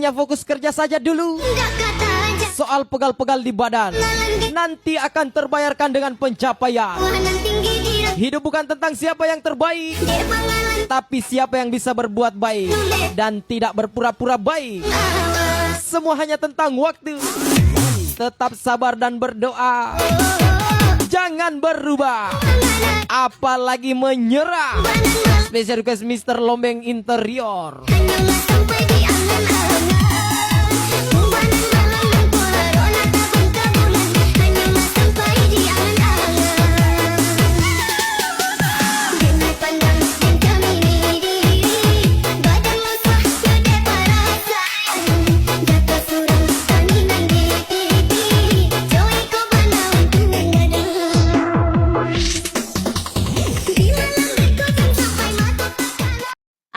Intinya fokus kerja saja dulu. Soal pegal-pegal di badan nanti akan terbayarkan dengan pencapaian. Hidup bukan tentang siapa yang terbaik, tapi siapa yang bisa berbuat baik dan tidak berpura-pura baik. Semua hanya tentang waktu. Tetap sabar dan berdoa. Jangan berubah, apalagi menyerah. Special request Mr. Lombeng Interior.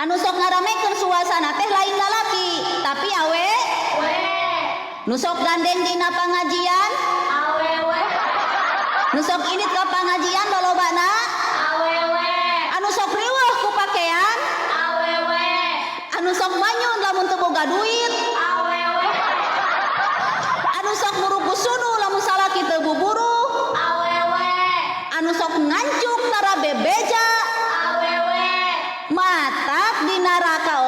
Anu sok ngaramekeun suasana teh lain lalaki, tapi awe. Nu sok gandeng dina pangajian awewe. Nu sok indit ka pangajian lolobana awewe. Anu sok riweuh ku pakean awewe. Anu sok manyun lamun teu boga duit awewe. Anu sok muruku sunu lamun salaki teu buburuh awewe. Anu sok ngancuk tara bebeja awewe. Matak di neraka.